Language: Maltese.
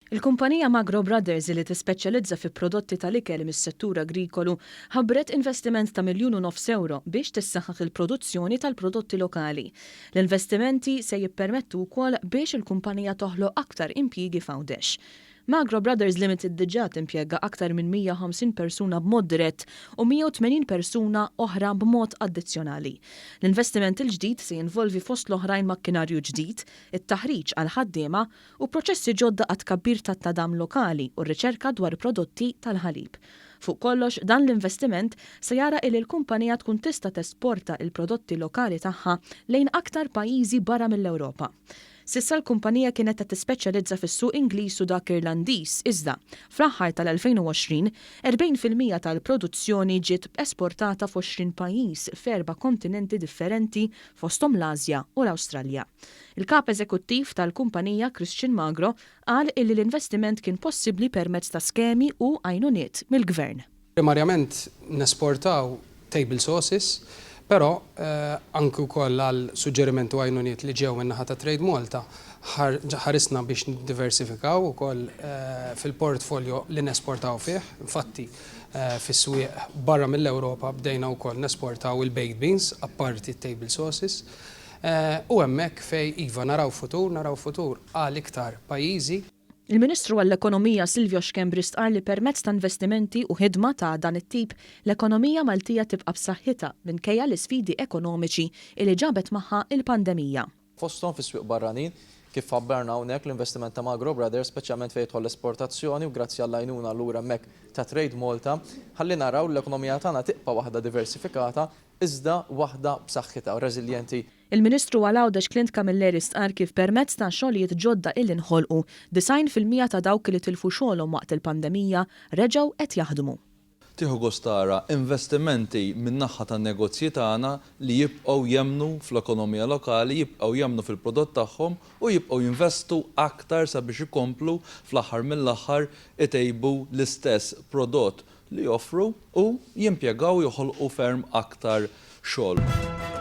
Il-kumpanija Magro Brothers li tispeċjalizza fi prodotti tal-ikel mis-settur agrikolu ħabbret investiment ta' 1.5 miljun ewro biex tissaħħaħ il-produzzjoni tal-prodotti lokali. L-investimenti se jippermettu wkoll biex il-kumpanija toħloq aktar impjiegi f'Għawdex. Magro Brothers Limited diġà timpjega aktar minn 150 persuna b'mod dirett u 180 persuna oħra b'mod addizzjonali. L-investiment il-ġdid se jinvolvi fost l-oħrajn makkinarju ġdid, it-taħriġ għal ħaddiema u proċessi ġodda għat-tkabbir tat-tadam lokali u r-riċerka dwar prodotti tal-ħalib. Fuq kollox, dan l-investiment se jara il l-kumpanija tkun tista' tesporta il-prodotti lokali tagħha lejn aktar pajjiżi barra mill-Ewropa. S'issa l-kumpanija kienet qed tispeċjalizza fis-suq Ingliż u dak Irlandiż, iżda fl-aħħar tal-2020, 40% tal-produzzjoni ġiet esportata f'20 pajjiż f'erba' kontinenti differenti, fosthom l-Asja u l-Awstralja. Il-kap eżekuttiv tal-kumpanija, Christian Magro, qal illi l-investiment kien possibbli permezz ta' skemi u għajnuniet mill-gvern. Primarjament nesportaw table sauces, però anki wkoll għal suġġerimenti u għajnuniet li ġew min-naħa ta' Trade Malta ħarisna biex niddiversifikaw ukoll fil-portfolio li nesportaw fih. Infatti, fis-swieq barra mill-Ewropa bdejna wkoll nesportaw il-baked beans apparti t-table sauces. U hemmhekk fejn iva naraw futur, naraw futur għal iktar pajjiżi. Il-Ministru għall-Ekonomija Silvio Schembri stqarr li permezz ta' investimenti u ħidma ta' dan it-tip, l-ekonomija Maltija tibqa' b'saħħitha minkejja l-isfidi ekonomiċi li ġabet magħha il-pandemija. Fosthom fis-swieq barranin, kif ħabbarna hawnhekk l-investiment ta' Magro Brothers, speċjalment fejn jidħol l-esportazzjoni u grazzi għall-għajnuna lura hemmhekk ta' Trade Malta, ħalli naraw l-ekonomija tagħna tibqa' waħda diversifikata iżda waħda b'saħħitha u reżiljenti. Il-Ministru għal Għawdex Clint Camilleri stqarr kif permezz ta' xogħlijiet ġodda illi nħolqu, 90% ta' dawk li tilfu xogħolhom waqt il-pandemija reġgħu qed jaħdmu. Tieħu gost tara investimenti min-naħa tan-negozji tagħna li jibqgħu jemmnu fl-ekonomija lokali, jibqgħu jemmnu fil-prodott tagħhom u jibqgħu jinvestu aktar sabiex ikomplu fl-aħħar mill-aħħar itejbu l-istess prodott li joffru u jimpjegaw u joħolqu ferm aktar xogħol.